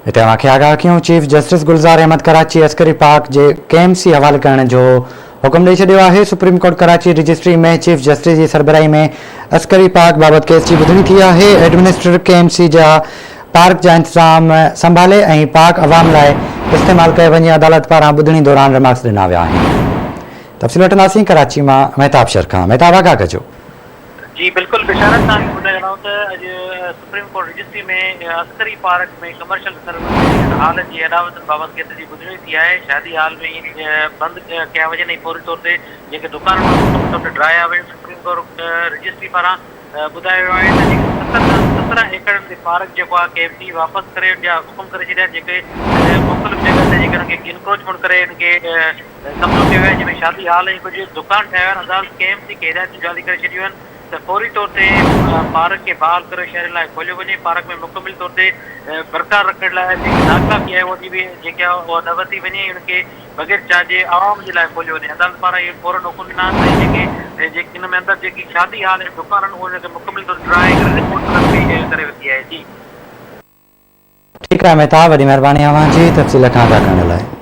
هتي اوهان کي آگاهه ڪيون chief justice Gulzar Ahmed Karachi Askari park جي ڪي ايم سي حوالي ڪرڻ جو حڪم ڏئي ڇڏيو آهي. Supreme court Karachi registry ۾ chief justice جي سربراهي ۾ عسڪري پارڪ بابت ڪيس جي ٻڌڻي ٿي آهي. ايڊمنسٽريٽر ڪي ايم سي جا پارڪ جا انتظام سنڀالي ۽ پارڪ عوام لاء استعمال ڪيو وڃي عدالت پاران ٻڌڻي دوران رمارڪس ڏنا ويا آهن. تفصيل وٺنداسين ڪراچي مان مهتاب شر کان مهتاب آگاهه ڪجو. جي بلڪل بشارت توهان کي ٻڌائي هلان ته اڄ supreme court registry ۾ Askari park ۾ commercial service hall جي اڏاوتن بابت ڪيس جي ٻڌڻي ٿي آهي شادي هال ۾ بند ڪيا وڃن ۽ فوري طور تي جيڪي دڪان آهن اهي مڪمل طور تي ڊاهيا وڃن سپريم ڪورٽ رجسٽري پاران ٻڌايو ويو آهي ته جيڪي 17 ايڪڙن تي پارڪ جيڪو آهي ڪي ايم سي واپس ڪري ان جا حڪم ڪري ڇڏيا جيڪي مختلف جڳهن تي جيڪي انهن کي انڪروچمينٽ ڪري ان کي قبضو ڪيو ويو آهي جنهن ۾ شادي هال ۽ ڪجهه دڪان ٺاهيا ويا آهن عدالت ڪي ايم سي کي هدايتون جاري ڪري ڇڏيون آهن ته فوري طور تي پارڪ کي بحال ڪري شهرين لاء کوليو وڃي پارڪ ۾ مڪمل طور تي برقرار رکڻ لاء جيڪي داخلا في آهي اها به جيڪي آهي اها نه ورتي وڃي ۽ ان کي بغير چارج جي عوام جي لاء کوليو وڃي عدالت پاران اهو فورن حڪم ڏنا آهن ته جيڪي ان ۾ اندر جيڪي شادي هال ۽ دڪان آهن انهن کي مڪمل طور ڊرائي ڪري رپورٽ طلب ڪري ورتي آهي جي. ٺيڪ آهي مهتاب وڏي مهرباني اوهان جي تفصيل کان آگاهه ڪرڻ لاء.